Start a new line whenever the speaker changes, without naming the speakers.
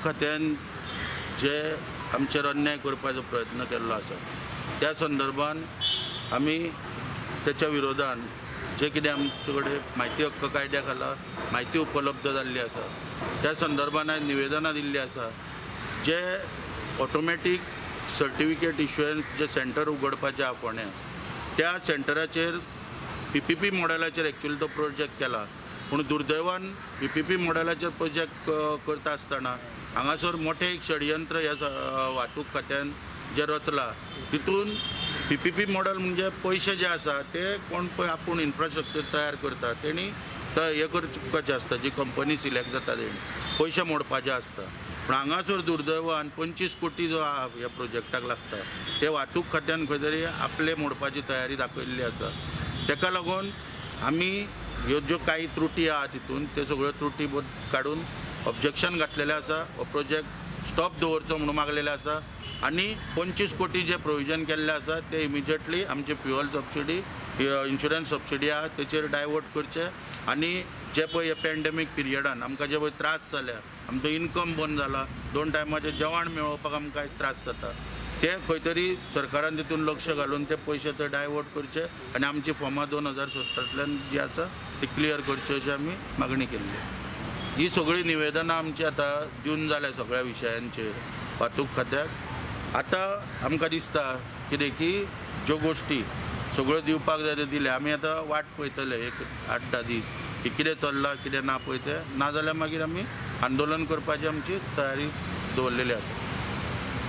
खात्यान जे आमचेर अन्याय करपाचो प्रयत्न केल्लो आसा त्या संदर्भान आमी त्याच्या विरोधान जे कितें आमचे कडेन म्हायती हक्क कायद्या खाला म्हायती उपलब्ध जाल्ली आसा त्या संदर्भान आयज निवेदनां दिल्लीं आसा. जे ऑटोमॅटीक सर्टिफिकेट इशुएन्स जे सेंटर उगडपाचें आहा फोंड्या, त्या सेंटराचेर पीपीपी मॉडेलाचेर एक्चुअली तो प्रोजेक्ट केला, पूण दुर्दैवान पीपीपी मॉडेलाचेर प्रोजेक्ट करता आसतना हांगासर मोठें एक षडयंत्र ह्या वाहतूक खात्यान जें रचलां तितून पीपीपी मॉडेल म्हणजे पयशे जे आसा ते कोण पळय आपूण इन्फ्रास्ट्रक्चर तयार करता तेणी हें करपाचें आसता, जी कंपनी सिलेक्ट जाता तेणी पयशे मोडपाचे आसता. पूण हांगासर दुर्दैवान 25 कोटी जो आहा ह्या प्रोजेक्टाक लागता ते वाहतूक खात्यान खंय तरी आपले मोडपाची तयारी दाखयल्ली आसा. ताका लागून आमी ह्यो ज्यो कांय त्रुटी आहा तितून त्यो सगळ्यो त्रुटी काडून ऑब्जेक्शन घातलेलें आसा. हो प्रोजेक्ट स्टॉप दवरचो म्हणून मागलेलें आसा आनी 25 कोटी जे प्रोविजन केल्लें आसा ते इमिजिएटली आमचे फ्युअल सबसिडी, इन्शुरन्स सबसिडी आहा तेचेर डायवर्ट करचे आनी जे पळय ह्या पॅन्डेमीक पिरियडान आमकां जे पळय त्रास जाल्या, आमचो इन्कम बंद जाला, 2 टायमाचें जेवण मेळोवपाक आमकां त्रास जाता, ते खंय तरी सरकारान तितून लक्ष घालून ते पयशे ते डायवर्ट करचे आनी आमची फॉर्मां 2017 जी आसा ती क्लियर करची अशी आमी मागणी केल्ली. ही सगळीं निवेदनां आमची आतां दिवन जाल्या सगळ्या विशयांचेर वाहतूक खात्याक. आतां आमकां दिसता कितें की ज्यो गोश्टी सगळ्यो दिवपाक जाय त्यो दिल्या, आमी आतां वाट पळयतले एक 8-10 दीस की कितें चल्लां कितें ना पळय तें, नाजाल्यार मागीर आमी आंदोलन करपाची आमची तयारी दवरलेली आसा.